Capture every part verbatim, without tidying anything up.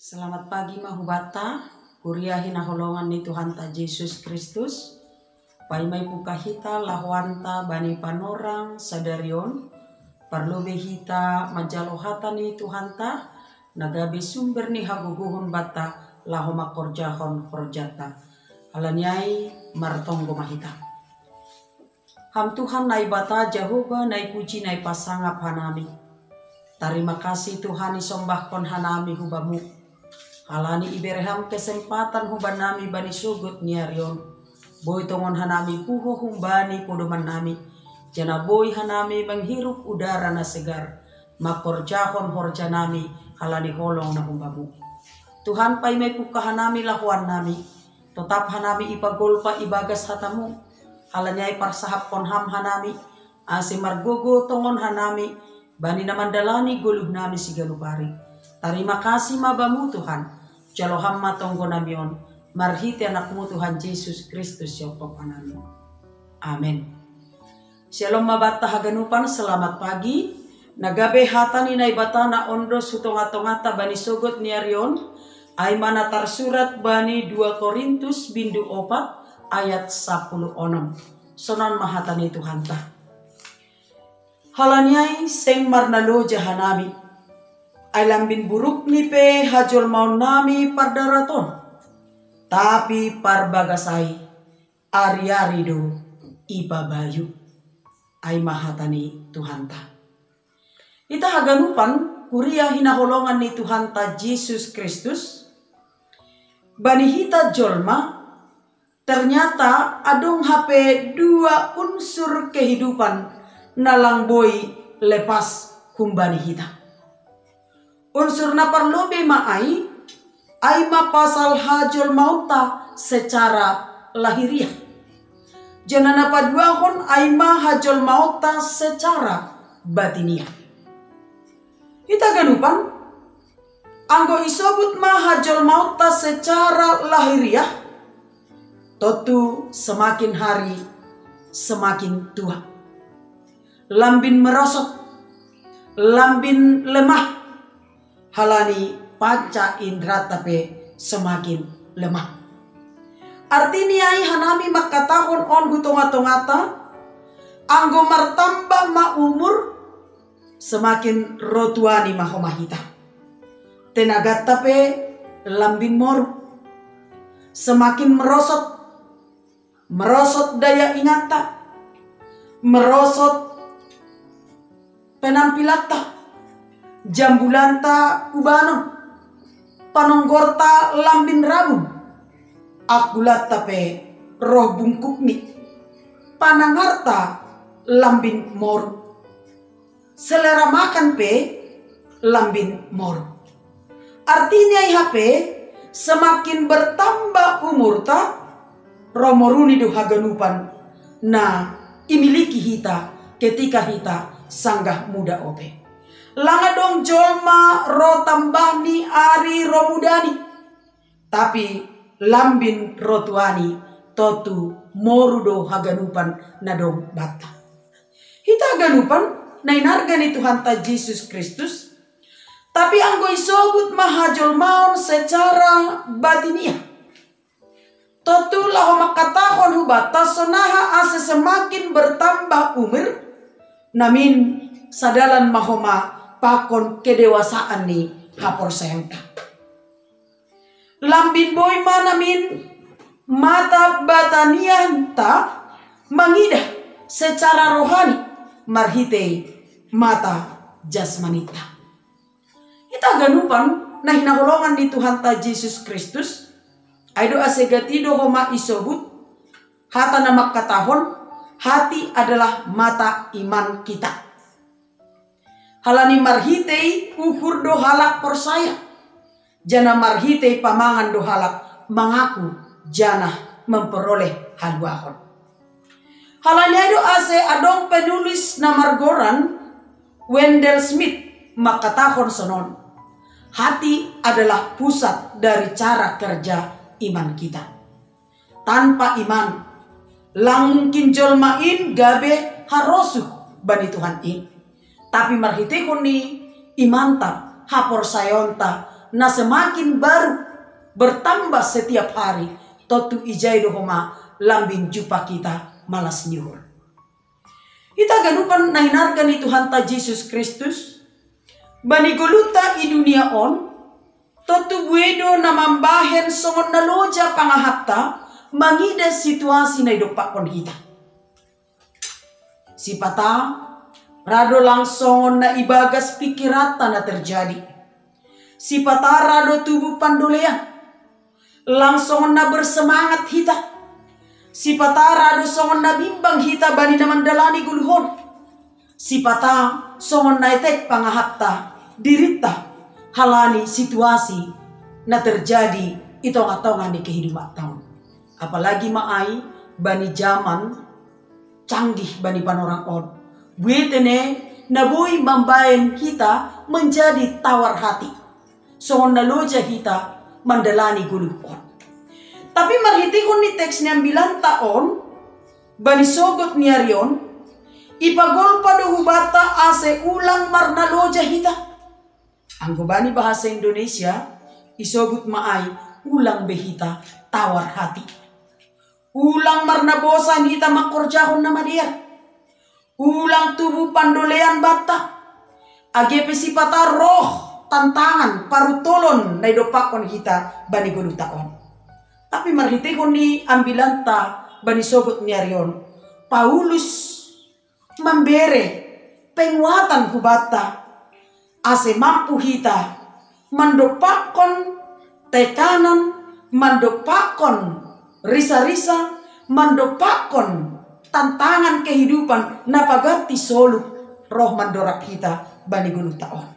Selamat pagi ma hubata, kuria hinaholongan ni Tuhanta Jesus Kristus. Paima ipuka hita lahoanta bani panorang sadarion, parlobe hita manjalo hata ni Tuhanta, na gabe sumber ni hagogohon banta laho mangkorjahon horjanta. Alaniai martonggo ma hita. Ham Tuhan Naibata Jahowa, naipuji naipasangap hanami. Tarima kasih Tuhan isombahkon hanami hu Bamu. Halani ibere Ham kesempatan hubanami bani sogot ni ari on. Boi tongon hanami puho humbani podomannami. Janah boi hanami manghirup udara na segar. Mangkorjahon horjanami halani holong na hu Bamu. Tuhan, paima ipuka hanami lahoannami. Totap hanami ipagolpa ibagas hataMu. Halaniai parsahapkon Ham hanami, ase margogo tongon hanami, bani na mandalani goluhnami siganup ari. Tarima kasih ma Bamu Tuhan, jalo Ham ma tonggonami on, marhite AnakMu Tuhan Jesus Kristus siompop hanami. Amen. Shalom ma banta haganupan, selamat pagi. Na gabe hata ni Naibata na ondos hu tonga-tonganta bani sogot ni ari on, ai ma na tarsurat bani dua Korintus bindu opat ayat sapuluh onom. Sonon ma hata ni Tuhanta. Halaniai seng marnaloja hanami. Ai lambin burukni pe hajolmaonnami pardaraton. Tapi parbagas ai, ari-ari do ipabayu. Ai ma hata ni Tuhanta. Hita haganupan, kuria hinaholongan ni Tuhanta Jesus Kristus, bani hita jolma, ternyata adong hape dua unsur kehidupan na lang boi lepas humbani hita. Unsur na parlobe ma ai, ai ma pasal hajolmaonta secara lahiriah. Janah na paduahon ai ma hajolmaonta secara batiniah. Hita ganupan, anggo isobut ma hajolmaonta secara lahiriah, tontu semakin hari semakin tua. Lambin merosot, lambin lemah, halani panca indrata pe semakin lemah. Artini ai hanami mangkatahon on hu tonga-tongata, anggo martamba ma umur, semakin rotuani ma homa hita. Tenaganta pe lambin moru, semakin merosot, merosot daya inganta, merosot penampilanta, jambulanta ubanon, panonggorta lambin rabun, angkulanta pe roh bungkukni, panangarta lambin moru, selera makan pe lambin moru. Artini ai hape, semakin bertambah umurta, roh moruni do haganupan na imiliki hita ketika hita sanggah muda ope. Lang adong jolma roh tambahni ari roh mudani, tapi lambin roh tuani, tontu moru do haganupan na dong banta. Hita haganupan na hinarga ni Tuhanta Jesus Kristus, tapi anggo isobut ma hajolmaon secara batiniah, tontu laho mangkatahon hubanta sonaha ase semakin bertambah umur, namin sadalan ma homa pakon kedewasaan ni haporsayaonta. Lambin boi ma namin mata bataniahta mangidah secara rohani marhitei mata jasmaninta. Hita haganupan na hinaholongan ni Tuhanta Jesus Kristus, ai do ase gati do homa isobut hata na mangkatahon, hati adalah mata iman kita. Halani marhitei uhur do halak porsaya, janah marhitei pamangan do halak mangaku janah memperoleh haluahon. Halani ai do ase adong penulis na margoran Wendell Smith mangkatahon sonon: hati adalah pusat dari cara kerja iman kita. Tanpa iman, lang mungkin jolma in gabe harosuh bani Tuhan in. Tapi marhiteihon ni imanta, haporsayaonta, na semakin baru, bertambah setiap hari, tontu ijai do homa lambin jumpa hita malas ni uhur. Hita ganupan na hinarga ni Tuhanta Jesus Kristus, bani goluhta i dunia on, tontu buei do na mambahen songon na loja pangahapta mangida situasi na idompakkon hita. Sipata ra do lang songon na ibagas pikiranta na terjadi. Sipata ra do tubu pandolean. Lang songon na bersemangat hita. Sipata ra do songon na bimbang hita bani na mandalani goluh on. Sipata songon na etek pangahapta dirinta halani situasi na terjadi i tonga-tonga ni kehidupanta on. Apalagi ma ai bani jaman canggih bani panorang on. Buei tene na boi mambahen hita menjadi tawar hati. Songon na loja hita mandalani goluh on. Tapi marhitehon ni teks ni ambilanta on, bani sogot ni ari on, ipagolpa do hubanta ase ulang marnaloja hita. Anggo bani bahasa Indonesia, isobut ma ai ulang be hita tawar hati. Ulang marnabosan hita mangkorjahon na madear. Ulang tubu pandolean banta. Age pe sipata roh tantangan paruntolon na idompakkon hita bani goluhta on. Tapi marhitehon ni ambilanta bani sogot ni ari on, Paulus mambere penguatan hubanta ase mampu hita mandompakkon tekanan, mandompakkon risa-risa, mandompakkon tantangan kehidupan na paganti solu roh mandorap hita bani goluhta on.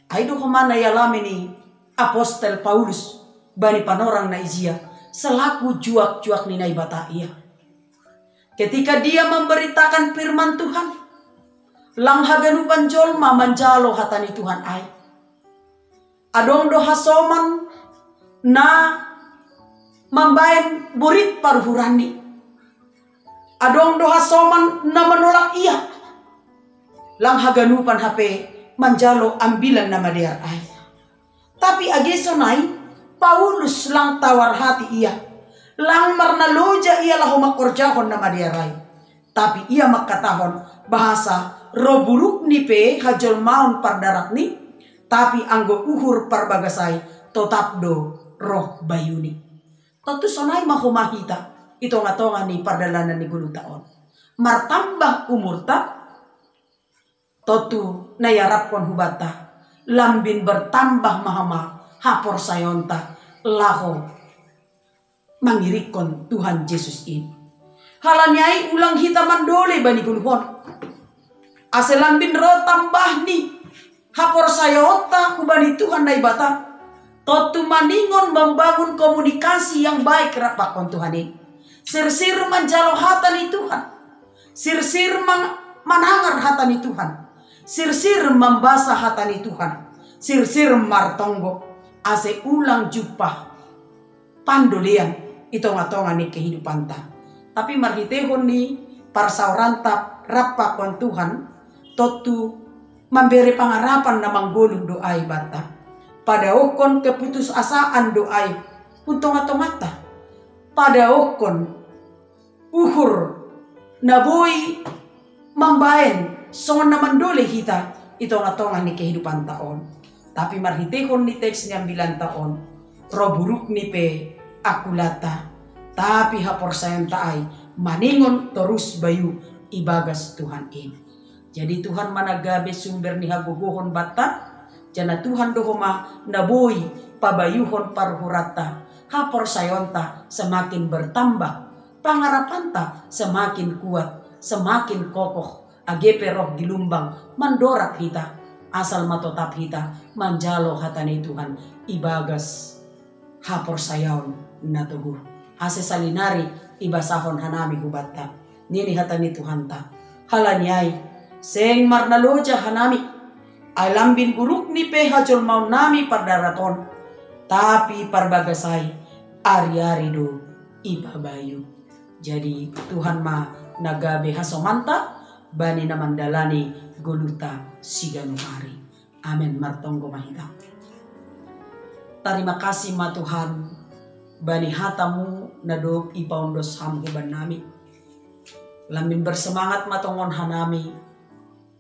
Ai do homa na ialami ni apostel Paulus bani panorang na ijia selaku juak-juak ni Naibata ia. Ketika dia memberitakan firman Tuhan, lang haganupan jolma manjalo hata ni Tuhan ai. Adong do hasoman na mambahen borit paruhuranni. Adong do hasoman na manolak ia. Lang haganupan hape manjalo ambilan na madear ai. Tapi age sonai, Paulus lang tawar hati ia. Lang marnaloja ia laho mangkorjahon na madear ai. Tapi ia mangkatahon bahasa roh burukni pe hajolmaon pardaratni, tapi anggo uhur parbagas ai totap do roh bayuni. Tontu sonai ma homa hita i tonga-tonga ni pardalanan ni goluhta on. Martambah umurta, tontu na iarapkon hubanta lambin bertambah ma homa haporsayaonta laho mangirikkon Tuhan Jesus i. Halani ai ulang hita mandole bani goluh on. Ase lambin ro tambah ni haporsayaonta hubani Tuhan Naibata, tontu maningon membangun komunikasi yang baik rap pakon Tuhan i. Sirsir manjalo hata ni Tuhan. Sirsir mang-, manangar hata ni Tuhan. Sirsir mambasa hata ni Tuhan. Sirsir martonggo ase ulang jumpa pandolean i tonga-tonga ni kehidupanta. Tapi marhitehon ni parsaoranta rap pakon Tuhan, tontu mambere pangarapan na manggoluh do ai banta. Padaohkon keputusasaan do ai hun tonga-tonganta. Padaohkon uhur na boi mambaen songon na mandole hita i tonga-tonga ni kehidupanta on. Tapi marhitehon ni teks ni ambilanta on, roh burukni pe akulata, tapi haporsayaonta ai maningon torus bayu ibagas Tuhan i. Jadi Tuhan ma na gabe sumber ni hagogohon banta, jala Tuhan do homa na boi pabayuhon paruhuranta, haporsayaonta semakin bertambah, pangarapanta semakin kuat, semakin kokoh, age pe roh gilumbang mandorap hita, asal ma totap hita manjalo hata ni Tuhan ibagas haporsayaon na toguh. Ase salinari ibasahon hanami hubanta, nini hata ni Tuhanta. Halani ai, seng marnaloja hanami, ai lambin burukni pe hajolmaonnami pardarat on, tapi parbagas ai ari-ari do ipabayu. Jadi Tuhan ma na gabe hasomanta bani na mandalani goluhta siganup ari. Amen. Martonggo ma hita. Tarima kasih ma Tuhan, bani hatamu na dob ipaondos ham huban nami. Lambin bersemangat ma tongon hanami,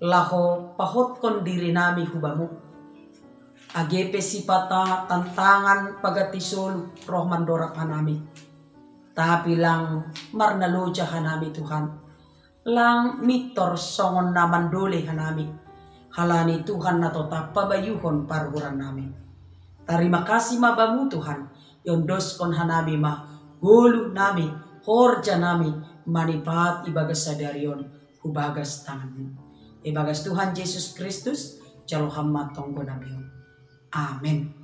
laho pahotkon diri nami hubamu. Age pe sipata tantangan pagati solu roh mandorab hanami. Tapi lang marnaloja hanami Tuhan. Lang mintor songon na mandole hanami. Halani Tuhan na totap pabayuhon paruhuran nami. Tarima kasih ma bamu Tuhan, iondoskon hanami ma goluh nami, horja nami, manipat ibagas sadari on hubagas tanganmu. Ibagas Tuhan Jesus Kristus, jalo ham ma tonggo nami on. Amen.